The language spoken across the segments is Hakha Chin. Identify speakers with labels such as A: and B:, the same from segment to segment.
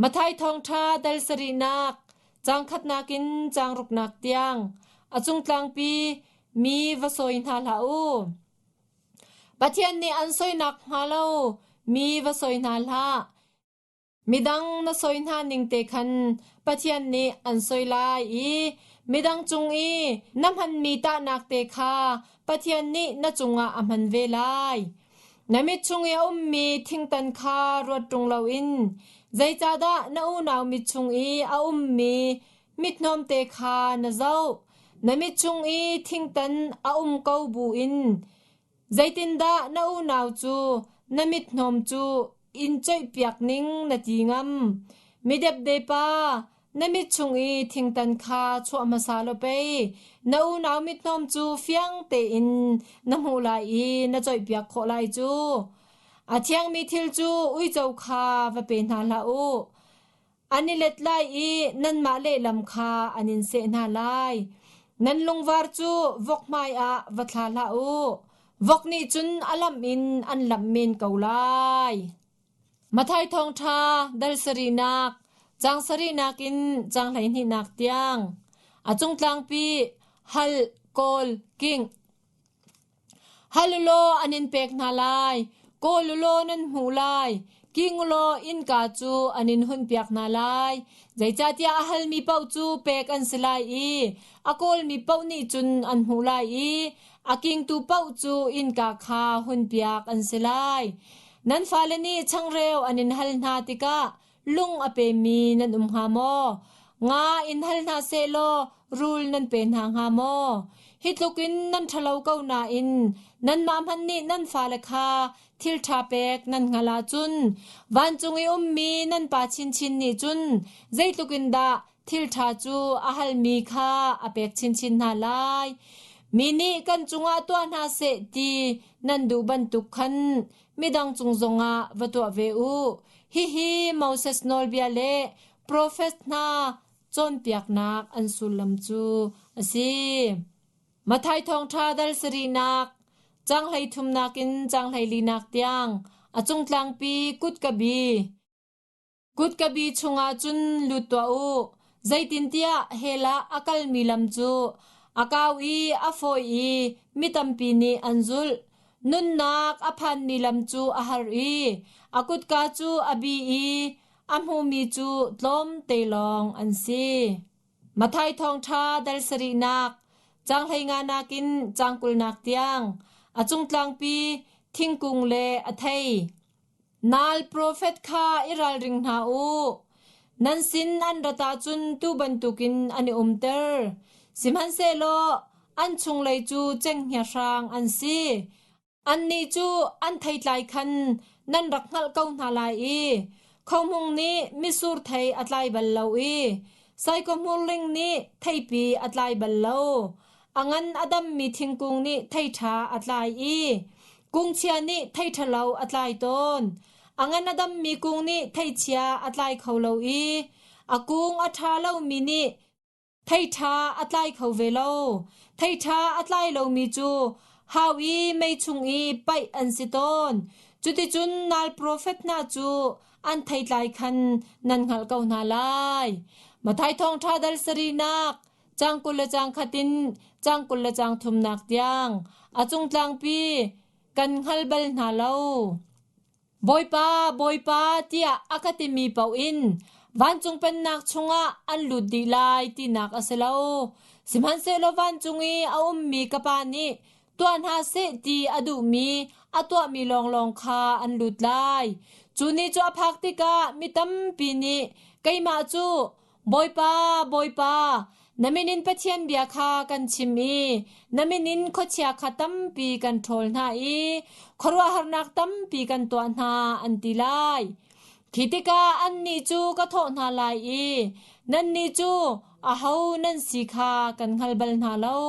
A: Matthai thawngṭha dal sarihnak, caang khatnak in caang ruknak tiang a cungtlangpi mi va sawi hna hlah u. Pathian nih an soinak hnga lo mi va sawi hna hlah. Midang na sawi hna ning te khan Pathian nih an soi lai i midang cung i na hmanmi tahnak te kha Pathian nih na cungah a hman ve lai. Na mit chung i a ummi thingtan kha ruat ṭung loin zeicahdah na unau mit chung i a ummi mithnawmte kha na zoh? Na mit chung i thingtan a um ko buin zeitindah na unau cu na mithnawm cu in coihpiak ning na ti ngam? Midepde pa, na mit chung i thingtan kha chuah hmasa law pei na unau mithnawm cu fiang tein na hmuh lai i na coihpiak khawh lai cu. A thiangmi thil cu uico kha va pe hna hlah u. An i let lai i nanmah lehlam kha an in seh hna lai. Nan lungvar cu vok hmaiah va thla hlah u. Vok nih cun a lamh in an lamh men ko lai. Matthai thawngṭha dal sarihnak, caang sarihnak in caang hleihnihnak tiang. A cungtlangpi hal, kawl, kingh. Hal u law an in pek hna lai, kawl u law nan hmuh lai, king u law innka cu an in hunpiak hna lai. Zeicahtiah a halmi paoh cu pek an si lai i a kawlmi paoh nih cun an hmuh lai i a kingtu paoh cu innka kha hunpiak an si lai. Nan fale nih changreu an in hal hna tikah lung a pemi nan um hnga maw? Nga in hal hna sehlaw rul nan pe hna hnga maw? Hi tluk in nan ṭhalo ko nain nanmah hmanh nih nan fale kha thil ṭha pek nan hngalh ahcun vancung i ummi nan Pa chinchin nih cun zeitluk in dah thil ṭha cu a halmi kha a pek chinchin hna lai. Mi nih kan cungah tuah hna seh ti nan duh bantuk khan midang cung zongah va tuah ve u. Hihi Moses nawlbia le profet hna cawnpiaknak an sullam cu a si. Matthai thawngṭha dal sarihnak, caang hleithumnak in caang hleilinak tiang a cungtlangpi kutka bi. Kutka bi chungah cun lut tuah u, zeitintiah hell ah a kalmi lam cu a kau i a fawi i mi tampi nih an zulh. Nunnak a phanmi lam cu a har i a kutka cu a bi i a hmumi cu tlawmte lawng an si. Matthai thawngṭha dal sarihnak, caang hleinganak in caang kulnak tiang, a cungtlangpi thingkung le a thei. Nal profet kha i ralring hna u. Nan sin an rat ahcun tuu bantukin an i umter. Sihmanhsehlaw an chunglei cu cenghngia hrang an si. Annih cu an theitlai khan nan rak hngalh ko hna lai i khohmung nih mitsur thei a tlai bal lo i saikawhmurling nih theipi a tlai bal lo. A ngan a dammi thingkung nih thei ṭha a tlai i kungchia nih thei ṭhalo a tlai tawn. A ngan a dammi kung nih theichia a tlai kho lo i a kung a ṭha lomi nih thei ṭha a tlai kho ve lo. Thei ṭha a tlai lomi cu hau i mei chung i paih an si tawn. Cuticun nal profet hna cu an theitlai khan nan hngalh ko hna lai. Matthai thawngṭha dal sarihnak Caang 20 le caang khat in caang 20 le caang thumnak tiang a cungtlangpi kan hngal bal hna lo. Bawipa, Bawipa tiah a ka timi paoh in vancung pennak chungah an lut dih lai tinak a si lo. Sihmanhsehlaw vancung i a ummi ka Pa nih tuah hna seh ti a duhmi a tuahmi lawnglawng kha an lut lai. Cu ni cu a phak tikah mi tampi nih keimah cu Bawipa, Bawipa, na min in Pathian bia kha kan chim i na min in khuachia kha tampi kan ṭhawl hna i khuaruahharnak tampi kan tuah hna, an ti lai. Khi tikah annih cu ka thawh hna lai i, Nannih cu aho nan si kha kan hngal bal hna lo.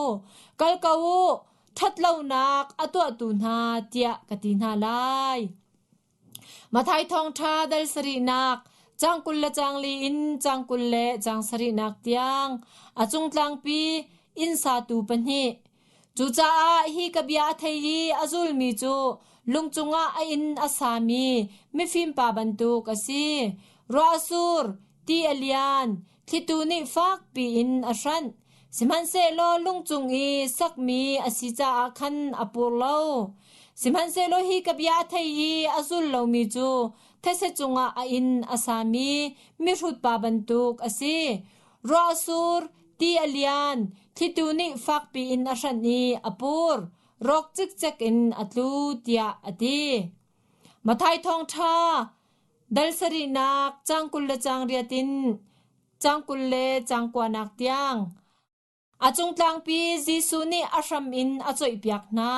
A: Kal ko u, ṭhatlonak a tuahtu hna, tiah ka ti hna lai. Matthai thawngṭha dal sarihnak, caang 20 le caang li in caang 20 le caang sarihnak tiang a cungtlangpi inn satu pahnih. Cucaah hi ka bia a thei i a zulmi cu lung cungah a inn a sami mifim pa bantuk a si. Ruah a sur, ti a lian, thlitu nih fak piin a hranh. Sihmanhsehlaw lung cung i sakmi a si caah khan a pur lo. Sihmanhsehlaw hi ka bia a thei i a zul lomi cu thetse cungah a inn a sami mihrut pa bantuk a si. Ruah a sur, ti a lian, thlitu nih fakpi in a hranh i a pur, rawk cikcek in a tlu tiah a ti. Matthai thawngṭha dal sarihnak caang 20 le caang riat in caang 20 le caang kuanak tiang. A cungtlangpi Jesuh nih a hram in a coihpiak hna.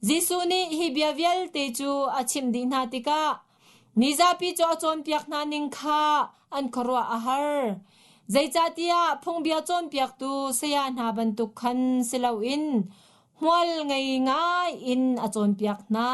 A: Jesuh nih hi bia vialte cu a chimh dih hna tikah mizapi cu a cawnpiak hna ning kha an khuaruah a har. Zeicahtiah phungbia cawnpiaktu saya hna bantuk khan si loin hmual ngei ngai in a cawnpiak hna.